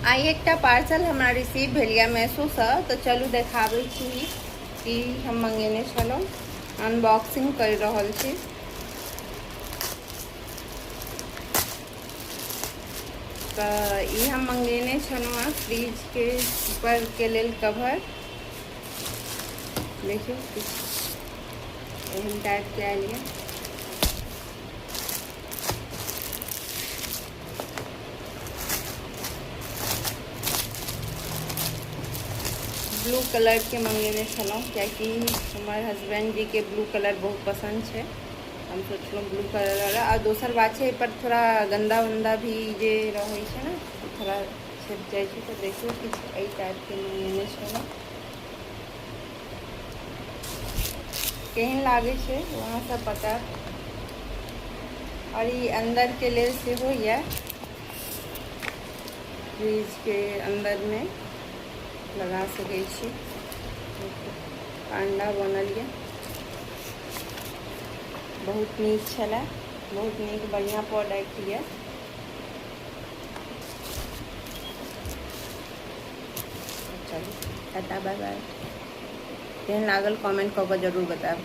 आइ एकटा पार्सल हमरा रिसीव भेल यऽ मेसोसँ, तऽ चलू देखाबै छी की हम मंगेने छलहुँ। अनबॉक्सिंग करि रहल छी। तऽ ई हम मंगेने छलहुँ हँ फ्रिजके ऊपरके लेल कवर। देखियौ, किछु एहन टाइपके आयल यऽ। ब्लू कलरके मंगेने छलहुँ, कियाकि हमर हस्बैंड जीके ब्लू कलर बहुत पसन्द छै। हम सोचलहुँ ब्लू कलर वाला। आ दोसर बात छै, एहिपर थोड़ा गन्दा उन्दा भी जे रहै छै ने, थोड़ा छिप जाइ छै। तऽ देखियौ, किछु एहि टाइपके मंगेने छलहुँ। केहन लागै छै, वहाँ सब बतायब। आओर ई अन्दरके लेल सेहो यऽ, फ्रिजके अन्दरमे लगा सकै छी। पांडा बनल यऽ, बहुत नीक छलै, बहुत नीक, बढ़िआँ प्रोडक्ट यऽ। चलू, टाटा, बाय बाय। केहन लागल, कमेंट कऽ कऽ जरूर बतायब।